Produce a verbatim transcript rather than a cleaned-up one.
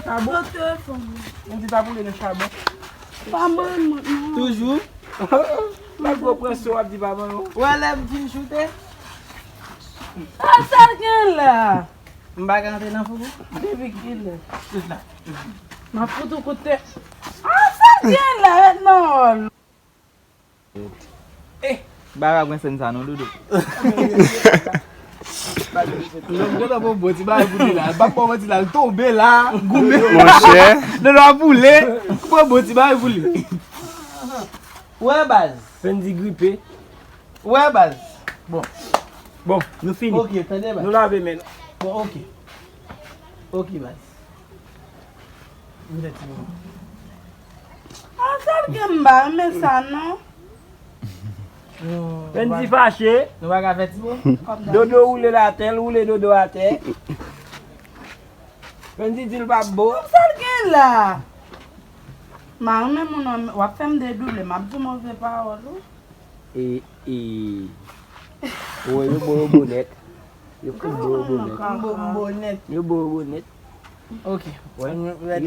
Chabon? Nan telefòn. Mwen di pa boule nan chabon. Pa manman, non. Toujou? Nan gwo presyon w ap di pa manman. Ou wè lè m fin choute? A sa l gen la? M pa ka antre nan fouk ou? Depi kilè? Tout la. M ap fout ou kout tè. A sa l gen la, non. Eh, bagay mwen sèn sa non, Dodo. Non, m gentan bon bon ti bagay pou li la. M pa bon bon ti la, l tonbe la, goumen. Monchè. Dodo ap boule. Bon bon ti bagay pou li. Wè baz. Fendi gripe. Wè baz. Bon. Bon, nou fini. Ok, tande baz. Nou lave men nou. Bon, ok. Ok baz. Vin fè ti moman. A sa l gen m pa renmen sa non. Fendi fache. Nou pa ka fè ti moman. Dodo woule l atè, l woule Dodo atè. Fendi di l p ap bo. Sa l gen la? M pa renmen moun nan, w ap fè m dedoule, m ap di move pawòl wi. E, e. Ou wè yo bo yo bo nèt. Yo fout bo yo bo nèt. M bo, m bo nèt. Yo bo yo bo nèt. Ok. Wè.